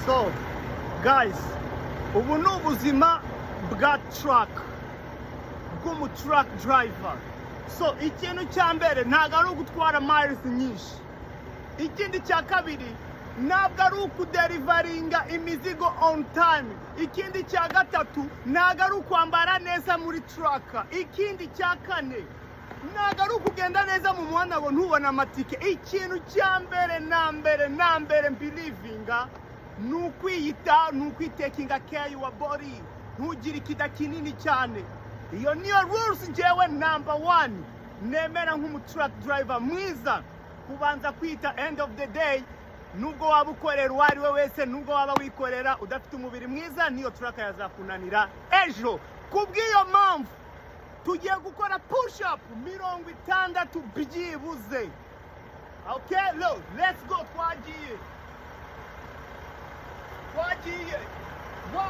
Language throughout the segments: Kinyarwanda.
So guys, ubu ni ubuzima bwa truck, bw'umu truck driver. So ikintu cya mbere ntabwo ari ugutwara miles nyinshi. Ikindi cya kabiri ntabwo ari ukudeliveringa imizigo on time. Ikindi cya gatatu ntabwo ari ukwambara neza muri truck. Ikindi cya kane ntabwo ari ukugenda neza mu muhanda ngo ntubone amatike. Ikintu cya mbere na mbere na mbere mbelievinga ni ukwiyita, ni ukwitakinga care your body, ntugire ikida kinini cyane. Iyo niyo rules njyewe number one nemera nk'umu truck driver mwiza, kubanza kwita. End of the day, nubwo waba ukorera uwo ari we wese, nubwo waba wikorera, udafite umubiri mwiza niyo truck yazakunanira ejo. Kubw'iyo mpamvu tugiye gukora push up 60 byibuze. Okay, look, let's go. Twagiye, twagiye. 1,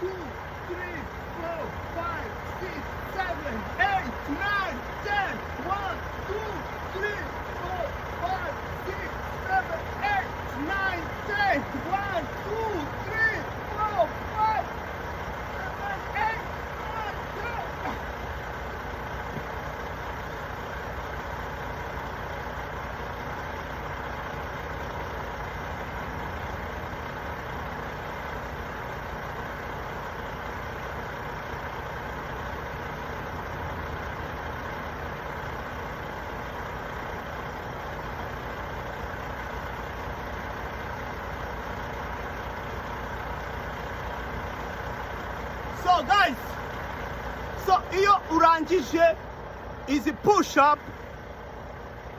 2, 3, 4, 5, 6, 7, 8, 9, 10. 1, 2, 3, 4, 5, 6, 7, 8, 9, 10. 1, 2, 3, 4, 5, 7, 8, 9, 10. So guys, so iyo urangije izi push up,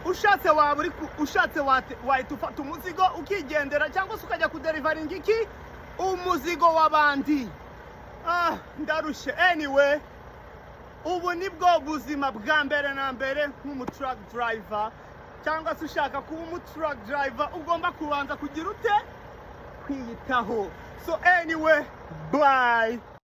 ushatse waba uri ushatse wahita ufata umuzigo ukigendera, cyangwa se ukajya kudeliveringa iki umuzigo w'abandi. Ah, ndarushye. Anyway, ubu nibwo buzima bwa mbere na mbere nk'umu truck driver, cyangwa se ushaka kuba umu truck driver, ugomba kubanza kugira ute? Kwiyitaho. So anyway, bye.